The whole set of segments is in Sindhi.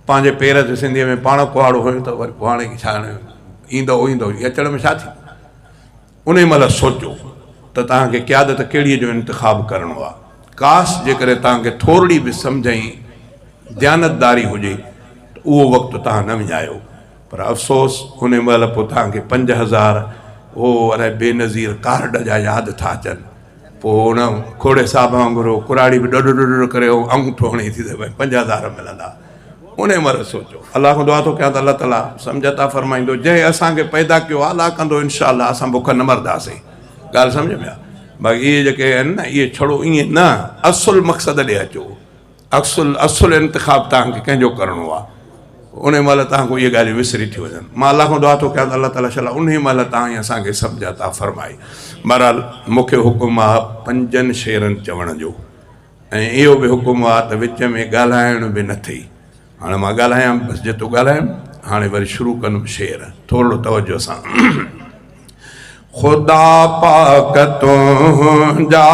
پنهنجي پير تي سنڌيء ۾ پاڻ ڪهاڙو هنيو ته وري پوء هاڻي ڇا هاڻي ايندو ايندو اچڻ ۾ ڇا ٿيندو؟ انهيء مهل سوچيو ته توهان کي قيادت ڪهڙيء جو انتخاب ڪرڻو آهي. ڪاش جيڪڏهن توهان کي ٿورڙي به سمجهه ۽ ديانتداري هجي ته اهو وقت توهان نه وڃايو. پر افسوس انهيء مهل پوء توهان کي 5000 هو الائي بينظير ڪارڊ جا ياد ٿا اچن. پوء ان کوڙي صاحب وانگر هو ڪراڙي به ڏڏ ڏڏ ڪري انگوٺو هڻي ٿي ته ڀئي 5000 ملندا. انهيء مهل سوچيو. الله کان دعا ٿو ڪيان ته الله تعاليٰ سمجهه عطا فرمائيندو. جنهن اسان کي پيدا ڪيو آهي الله ڪندو انشاء الله اسان بک نه مرنداسين. ڳالهه سمجهه ۾ آ؟ باقي اهي جيڪي آهن نه اهي ڇڙو ائين نه اصل مقصد ڏي اچو. اصل اصل انتخاب توهان کي ڪنهن جو ڪرڻو آهي. انهيء مهل توهان کان اهي ڳالهيون وسري ٿيون وڃن. مان الله کان دعا ٿو ڪيان ته الله تعاليٰ شلا انهيء مهل توهان ۽ اسان کي سمجهه عطا فرمائي. بهرحال مون کي حڪم آهي پنجن شعرن چوڻ جو. ۽ اهو به حڪم آ ته وچ ۾ ڳالهائڻ به نه ٿئي. هاڻي مان ڳالهايان بس جيترو ڳالهايم، هاڻي وري شروع ڪندم شعر، ٿورڙو توجه سان. خدا پاڪ تنهنجا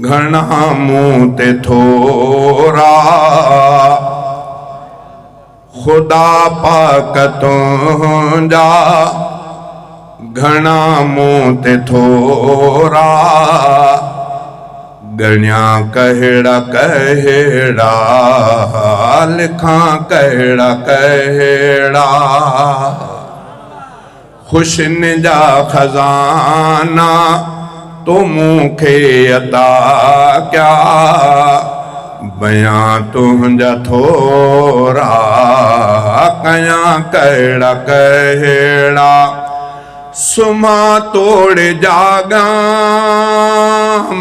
گهڻا مون تي ٿورا، خدا پاڪ تنهنجا گهڻا مون تي ٿورا، ڳڻيان ڪهڙا ڪهڙا، لکان ڪهڙا ڪهڙا. خوشين جا خزانا تو مون کي عطا ڪيا، بيان تنهنجا ٿورا ڪيان ڪهڙا ڪهڙا. سمهان توڙي جاڳان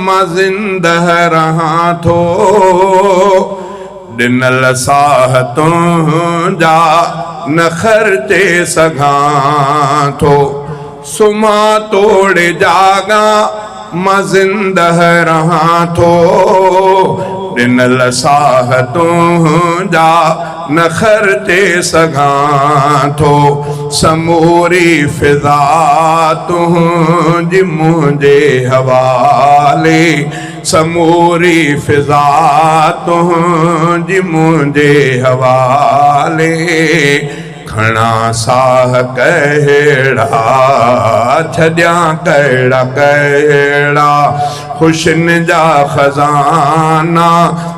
مان زنده رهان ٿو، ڏنل ساهه تنهنجا نه خرچي سگهان ٿو. سمهان توڙي جاڳان مان زنده رهان ٿو، ڏنل ساهه تنهنجا نه خرچي سگهان ٿو. سموري فضا تنهنجي منهنجي حوالي، سموري فضا تنهنجي منهنجي حوالي، کڻان ساهه ڪهڙا، ڇڏيان ڪهڙا ڪهڙا. خوشين جا خزانا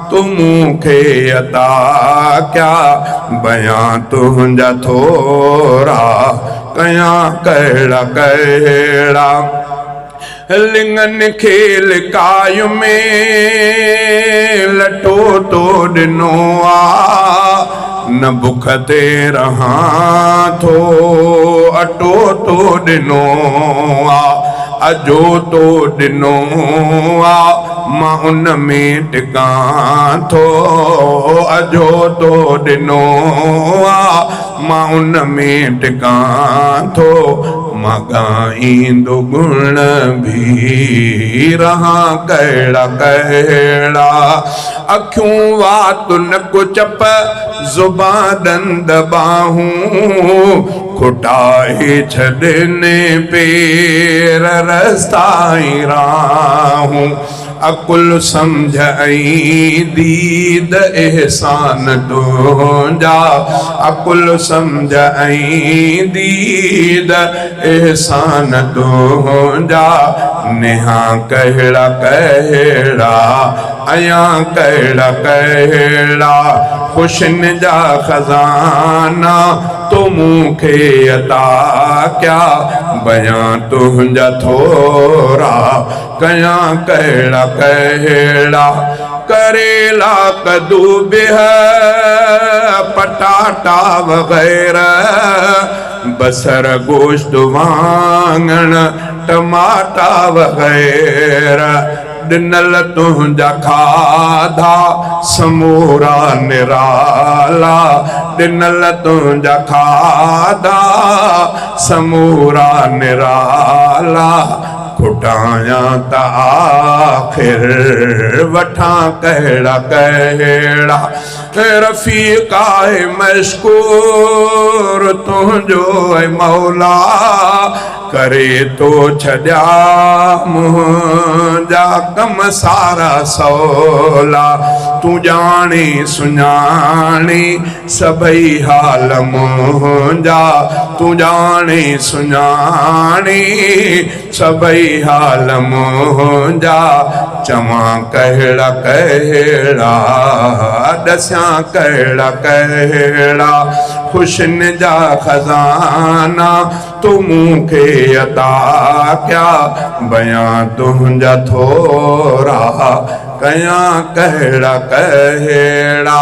تو مون کي عطا ڪيا، بيان تنهنجا ٿورا ڪيان ڪهڙا ڪهڙا. لڱن کي لڪايو ۾ لٽو تو ڏنو آ، نه بک تي رهان ٿو اٽو تو ڏنو آ، اجهو تو ڏنو آ مان ان ۾ ٽڪان ٿو، اجهو تو ڏنو آ مان ان ۾ ٽڪان ٿو، مان ڳائيندو گڻ ڀي رهان ڪهڙا ڪهڙا. اکيون وات نڪ چپ زبان ڏند ٻانهون، کٽائي ڇڏين پير رستا ۽ راهون. عقل سمجهه ۽ ديد احسان تنهنجا، عقل سمجهه ۽ ديد احسان تنهنجا، نهان ڪهڙا ڪهڙا، عيان ڪهڙا ڪهڙا، خوشين جا خزانا تو مون کي عطا ڪيا، بيان تنهنجا ٿورا. ڪيان ڪهڙا ڪهڙا، ڪريلا ڪدو بهه پٽاٽا وغيره، بصر گوشت واڱڻ ٽماٽا وغيره، ڏنل تنهنجا کاڌا سمورا نرالا، ڏنل تنهنجا کاڌا سمورا نرالا. کٽايان ته آخر وٺان ڪهڙا ڪهڙا، رفيق آهي مشڪور تنهنجو اي مولا. ڪري تو ڇڏيا منهنجا ڪم سارا سولا، تون ڄاڻين سڃاڻين سڀئي حال منهنجا، تون ڄاڻين سڃاڻين سڀئي حال منهنجا، چوان ڪهڙا ڪهڙا، ڏسيان ڪهڙا ڪهڙا، خوشين جا خزانا تو مون کي عطا ڪيا، بيان تنهنجا ٿورا، ڪيان ڪهڙا ڪهڙا.